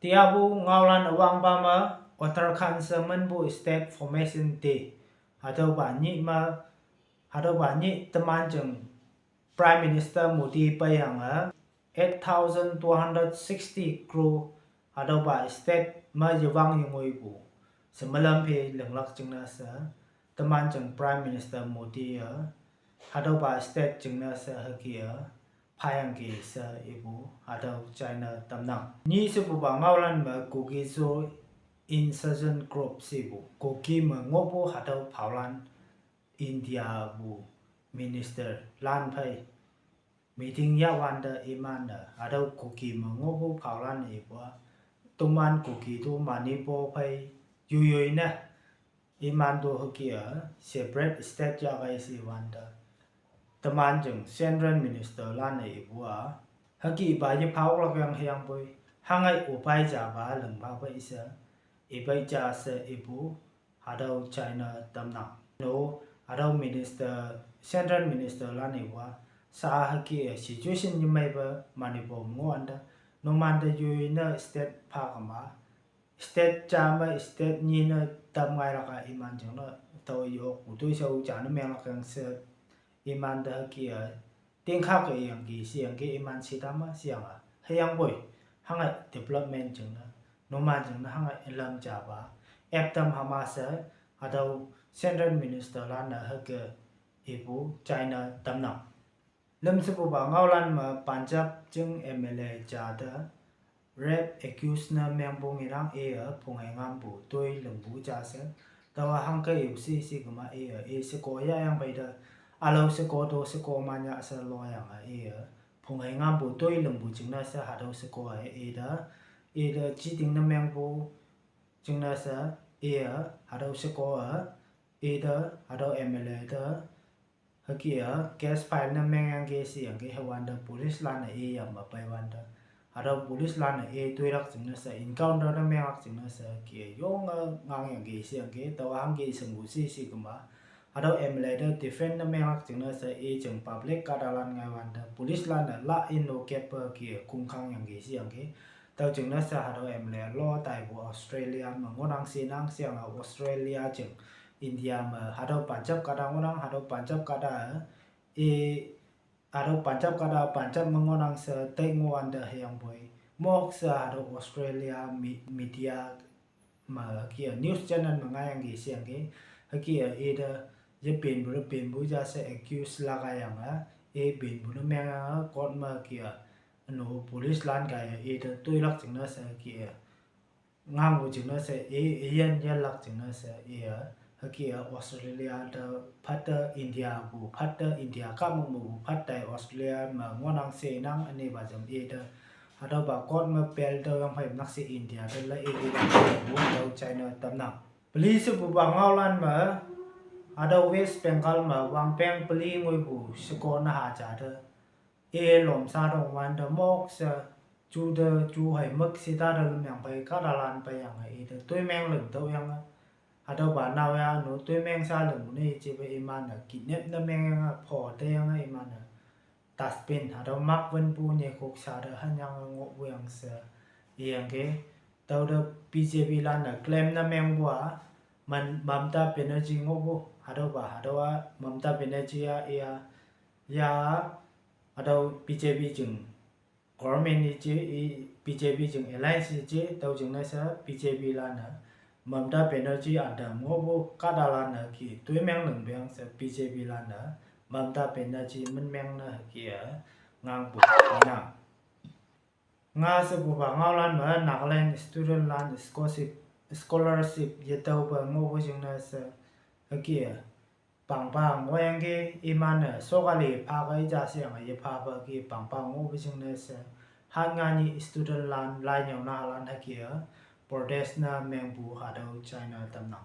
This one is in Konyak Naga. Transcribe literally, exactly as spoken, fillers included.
Tiapu ngaolan üwangpa me Uttarakhand she minpu state formation day. Hatüopa nyih me, hatüopa nyih teman jing Prime Minister Modi peiyange eight thousand two hundred sixty crore hatüopa state me yewang yengoipu she melam phe linglak jingne she, teman jing Prime Minister Modi-e hatüopa state jingne she hüke-e phayangki she ipu hatüo china tamnang. Nyi shepupa ngaolan me Kuki-Zo insurgent group shepu Kuki me ngohpu hatüo phaolan India pu minister lan phei meeting yahwante iman-e hatüo Kuki me ngohpu phaolan-e ipu-a, toman Kuki to Manipur phei yoiyoi ne iman to hüke-a separate state yahkei she wante, teman jing central minister lan-e ipu-a, hükepa yephaolak yang hüyangpoi, hangai opai japa lingpa pei she, ipei ja she ipu hatüo china tamnang. No, hatüo minister, central minister lan-e ipu-a, sa hüke situation yemeipe Manipur me ngohwante, numante yoine state pha kema, state ja me state nyi ne tam ngailak-a iman jingne tao yokpu toishao ja ne menglak yang she, imante hüke-a tingkha ke yangki sheyangki iman shitam-a sheyange hüyangpoi, hangai development jingne, numan jingne hangai ülam japa eptam hama she, hatüo central minister lan-e hüke ipu china tamnang. Lüm shepupa ngaolan me Punjab jing M L A ja te rape accuse ne mengpu ngenang iye phunghei ngampu toi lingpu ja she, taowa hangke ipu shi shi kema iye i sheko yahyang peite, ülao sheko to sheko manya she loyange iye phunghei ngampu toi lingpu jingne she hatüo sheko-e ite, ite cheating ne mengpu jingne she iye hatüo sheko-e ite hatüo M L A te hüke-a case file ne mengyangki sheyangki hüwante police lan-e i yame peiwante, hatüo police lan-e i toilak jingne she encounter ne menglak jingne she hüke-a yonge ngangyangki sheyangki taowa hangke shingpu shi shi kema, hatüo M L A te defend ne menglak jingne she i jing public kahtalan ngaiwante police lan-e la in no keppe hüke-a kongkhangyangki sheyangki, tüo jingne she hatüo M L A lo taipu Australia me ngohnang shenang sheyange Australia jing India me hatüo Punjab kahta ngohnang, hatüo Punjab kahta-e, i, hatüo Punjab kahta Punjab me ngohnang she tai ngohwante hüyangpoi, mok she hatüo Australia me-, media me hüke-a news channel me ngaiyangki sheyangki, hüke-a ite yepenpu te penpu ja she accuse lak-a yange, i penpu ne mengyange court me hüke-a, üno police lan kaiye ite toilak jingne she hüke-a ngangpu jingne she i, iyin yinlak jingne she iye, hüke-a Australia te phatte India pu phatte India kahmük mepu phat tai Australia me ngohnang shenang ünepa jam ite, hatüopa court me bail tüoyang phei nak she India te la ipu tüo china tamnang. Peli shepupa ngaolan me, hatüo West Bengal me wangpeng peli ngoipu sheko naha ja te i lomsha tongwante mok she, ju te ju hei mük shita te lümyang phei kahtalan peiyange ite toimeng ling tüoyange, hatüopa naoya no toimeng sha lingpu ne jepe iman-e kidnap ne mengyange pho teyange iman-e dustbin hatüo mak wünpu nyekok sha te hanyange ngohpu yang she iyangki, tüote B J P lan-e claim ne mengpu-a, Man-, Mamata Banerjee ngohpu hatüopa hatüowa Mamata Banerjee-a iya, ya, hatüo B J P jing government yeje i, B J P jing alliance yeje tüo jingne she B J P lan-e Mamata Banerjee ütam ngohpu kahtalan-e hüke toimeng lingpeng she B J P lan-e Mamata Banerjee min meng ne hüke-a ngangpu ngenang. Nga shepupa ngaolan me Nagaland student lan scholarship, scholarship yetaope ngohpu jingne she hüke-a pangpa ngohyangki iman-e sokali phakei ja sheyange yephape hüke pangpa ngohpu jingne she, han nga nyih student lan lai nyüo nahalan hüke-a protest ne mengpu hatüo china tamnang.